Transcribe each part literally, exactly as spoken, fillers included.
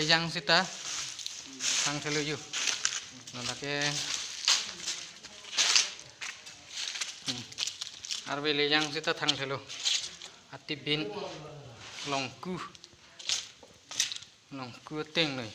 Lejang seta thangthelo yo. Nonake. Hmm. Arve lejang seta thangthelo. Atibin longku. Longku ateng noi.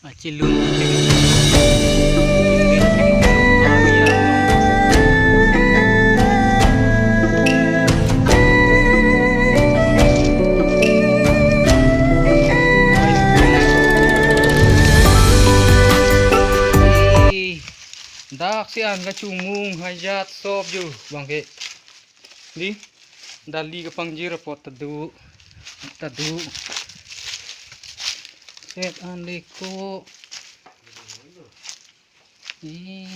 Achelun. Dak si an kachumung hajat sop yo bang ke. Di, dali kapangjir apot tadu, tadu. Set an liko. Ni,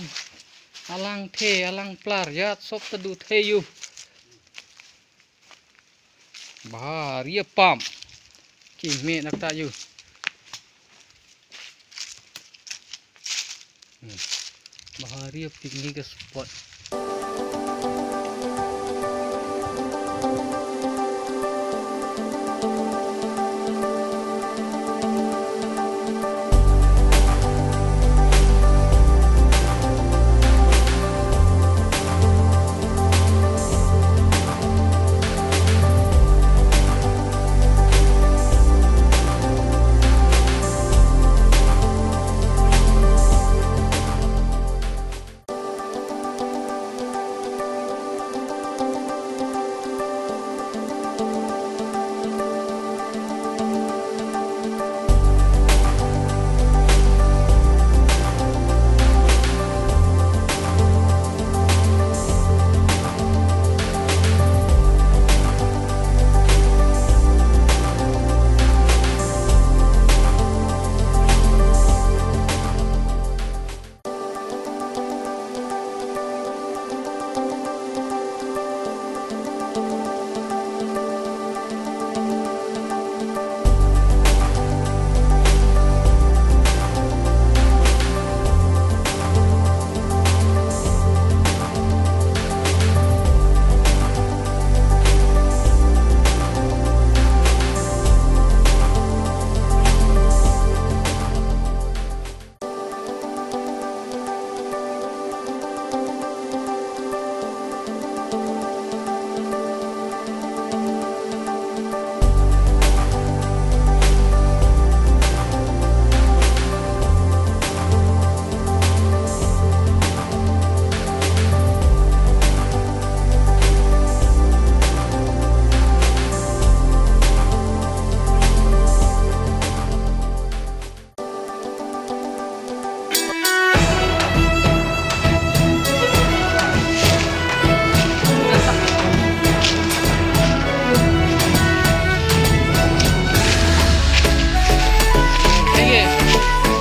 alang the, alang plar, jat sop tadu the yo. Bahari apam. Kime nak ta yo. Hmm. Bahari picnic spot.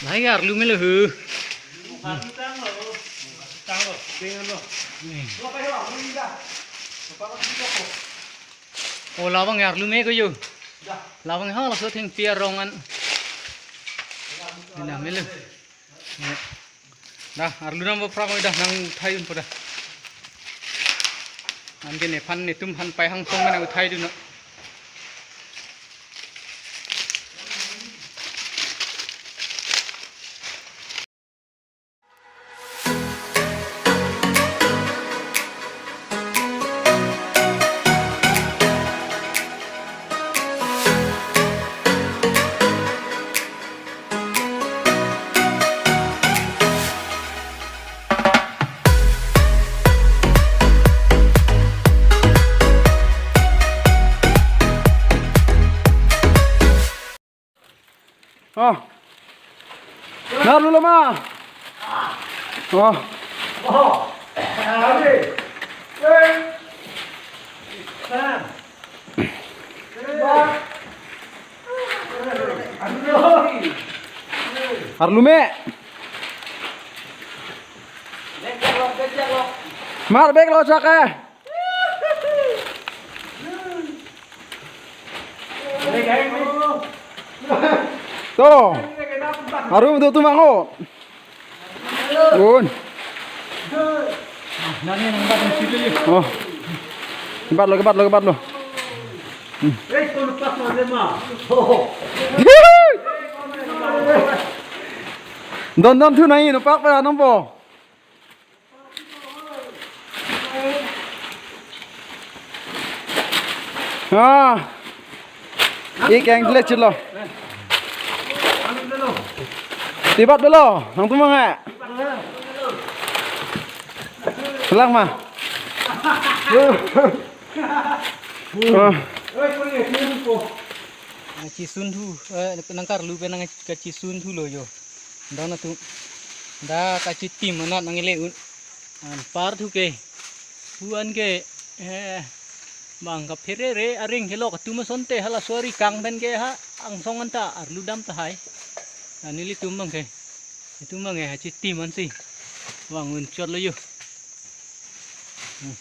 Lahai arlu melo hu. O labang arlu me ko yo. Labang ha laso thengpi arong an. Ina melo. Dah, arlu nam baprak oi dah nang uthai unpo dah. Anke nephan netum phan pai hang song nang uthai dun. Oh. Nar dulu ma. Oh. Arlu me. Mar bag lo chak eh. To. Arum do tumang o. Un. Oh. Kebat lo, kebat lo, kebat lo. Don don thu nai no pak pa nang po. Ah. Ik ang le chilo. Tibat belo, nang tumang eh. Lang ma. Ah. Kachisun thu, eh, nang karlu pen nang kachisun thu lo yo. Dona tu. Da kachitim anat nang ile un. Anpar thu ke. Pu an ke, eh, bang kaphere re aring kelok atum asonte hala suari kang pen ke ha angsong anta arlu dam tahai. Ani ilitum bang ke. Itum bang ke kachitim ansi. Bang un chot lo yo. Hmm.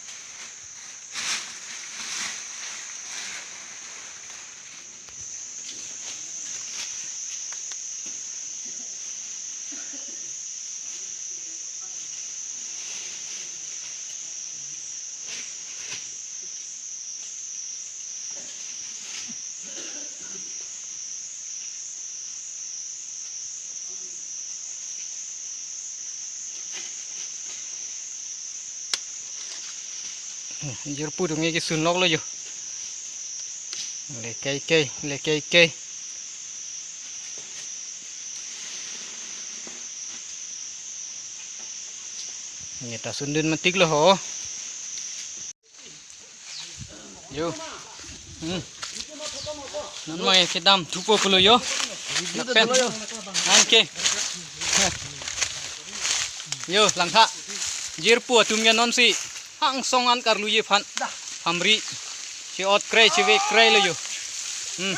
Jirpo dong ke sun lok lo yo. Le kai kai, le kai kai. Neta sundun matik lo ho. Yo. Hmm. Non mai kedam thupo pulo yo. Lapen. An ke. Yo, langtha. Jirpo atum ke nonsi angsong an karlu ye phan. Phamri. Si ot kre, si ve kre lo yo. Hmm.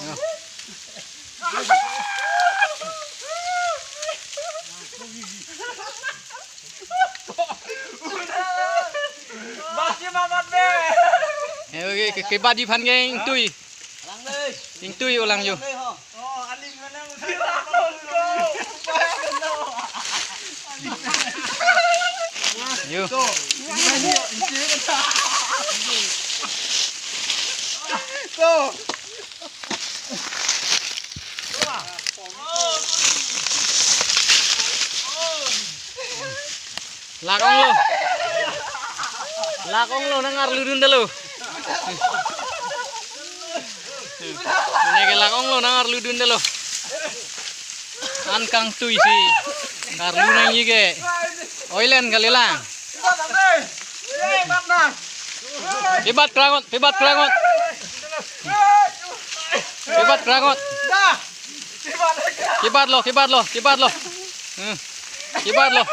Yo. Eh, oke, ke, kebat ji phan ke ingtui. Ingtui ulang yo. Yo. Lak ong lo. Lak ong lo nang arlu dun dalo. Ini ke lak ong lo nang arlu dun dalo. An kangtui si. Arlu nang ye ke. Oilen kali lang. Kebat krangot, kebat krangot. Kebat krangot. Kebat lo, kebat lo, kebat lo. Hmm. Kebat lo.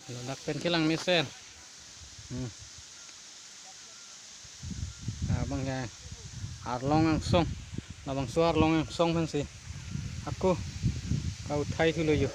Ladak pen kelang mesen. Hmm. Abang ya. Arlong angsong. Labangso arlong angsong pensi. Ako. Kauthai thulo yo.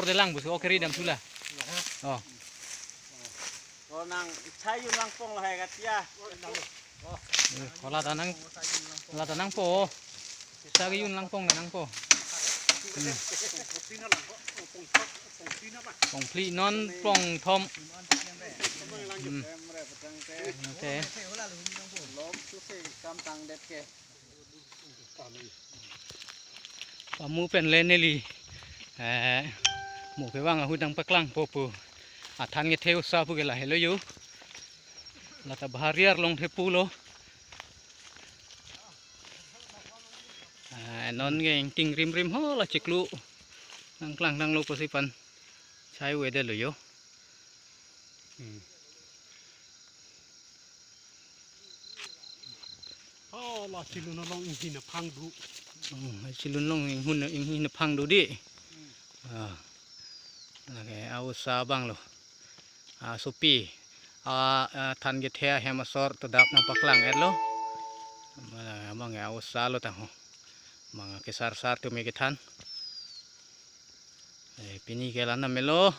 Ordelang busu, okay, ridam sula. Oh. Ko nang chai yun langpong lahai katia. Eh, ko lata nang, lata nangpo. Sa ke yun langpong nangpo. Hmm. Pongphli non pongthom. Hmm. Okay. Pamu pen le neli, eh, mo kevang ahut nangpaklangpo pu. Athan kethe usa pu ke lahelo yo. Lata bahari arlong thepo lo. Eh, non ke ingting rimrim ho la chiklo. Nangklang nanglo pusi pen chai-wedetlo yo. Hmm. Oh, la chilun along inghin aphang do. Hmm, chilun along inghin, inghin aphang do di. Ah. Lake a-usa abang lo. Asopi. A, athan kethe ahem asor todap nangpaklang-etlo. Mala abang a-usa lo tangho. Manga kesarsar tumi kethan. Eh, pini ke la-an melo.